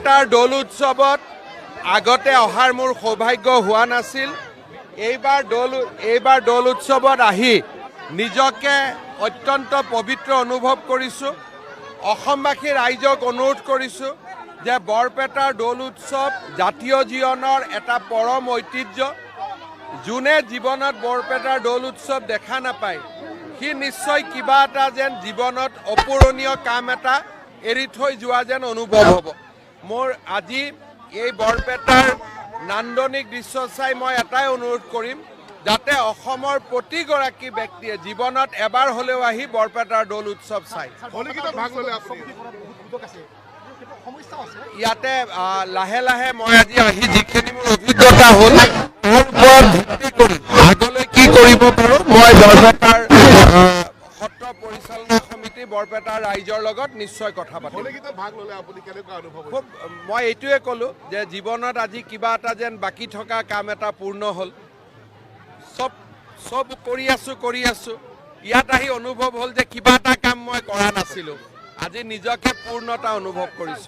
বৰপেটাৰ দৌল উৎসৱত আগতে অহাৰ মোৰ সৌভাগ্য হোৱা নাছিল। এইবাৰ দৌল উৎসৱত আহি নিজকে অত্যন্ত পবিত্ৰ অনুভৱ কৰিছোঁ। অসমবাসী ৰাইজক অনুৰোধ কৰিছোঁ যে বৰপেটাৰ দৌল উৎসৱ জাতীয় জীৱনৰ এটা পৰম ঐতিহ্য। যোনে জীৱনত বৰপেটাৰ দৌল উৎসৱ দেখা নাপায়, সি নিশ্চয় কিবা এটা যেন জীৱনত অপূৰণীয় কাম এটা এৰি থৈ যোৱা যেন অনুভৱ হ'ব। মোৰ আজি এই বৰপেটাৰ নান্দনিক দৃশ্য চাই মই এটাই অনুৰোধ কৰিম, যাতে অসমৰ প্ৰতিগৰাকী ব্যক্তিয়ে জীৱনত এবাৰ হ'লেও আহি বৰপেটাৰ দৌল উৎসৱ চায়। হোলীগীতত ভাগ ল'লে আপুনি। ইয়াতে লাহে লাহে মই আজি আহি যিখিনি মোৰ অভিজ্ঞতা হ'ল, তাৰ ওপৰত ভিত্তি কৰি আগলৈ কি কৰিব পাৰোঁ, মই বৰপেটাৰ সত্ৰ পৰিচালনা সমিতি, বৰপেটাৰ ৰাইজৰ লগত নিশ্চয় কথা পাতিম। হোলীগীতত ভাগ ল'লে আপুনি, কেনেকুৱা অনুভৱ হৈছে? খুব, মই এইটোৱে ক'লোঁ যে জীৱনত আজি কিবা এটা যেন বাকী থকা কাম এটা পূৰ্ণ হ'ল। চব চব কৰি আছোঁ, ইয়াত আহি অনুভৱ হ'ল যে কিবা এটা কাম মই কৰা নাছিলোঁ। আজি নিজকে পূৰ্ণতা অনুভৱ কৰিছোঁ।